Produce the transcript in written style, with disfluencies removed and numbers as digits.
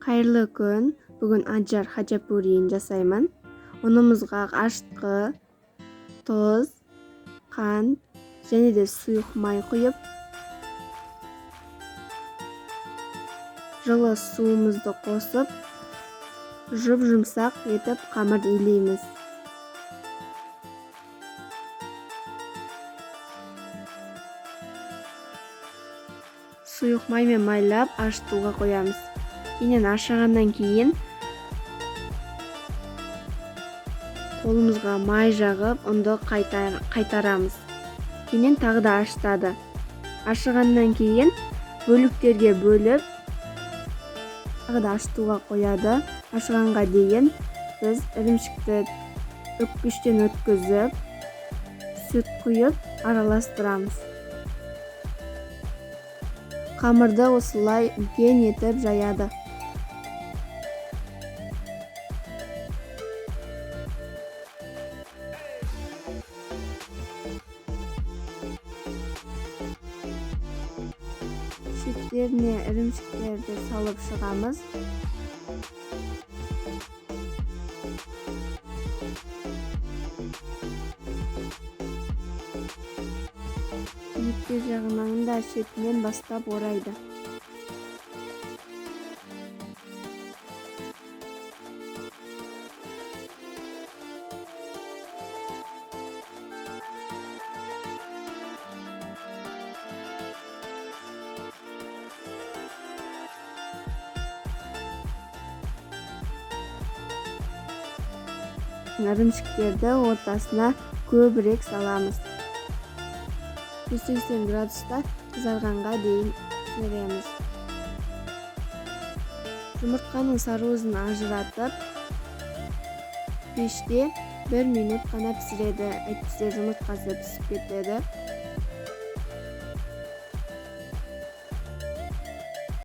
Қайырлы күн. Бүгін аджар хачапуриін жасаймын. Ұнымызға ашытқы, тұз, қант және де сұйық май құйып, жылы суымызды қосып, жұп-жұмсақ етіп қамыр илейміз. Сұйық маймен майлап ашытуға қоямыз. Кейіннен ашығаннан кейін қолымызға май жағып, ұнды қайтарамыз. Кейіннен тағы да ашытады. Ашығаннан кейін бөліктерге бөліп, тағы да ашытуға қояды. Ашығанға дейін біз ірімшікті үккіштен өткізіп, сүт құйып араластырамыз. Қамырды осылай үлкен етіп жаяды. Шеттеріне ірімшіктерді салып шығамыз. Екі жағынан да шетінен бастап орайды. Ірімшіктерді ортасына көбірек саламыз. 180 градуста қызарғанға дейін пісіреміз. Жұмыртқаның сарыуызын ажыратып, пеште 1 минут қана пісіреді. Әйтпесе жұмыртқасы пісіп кетеді.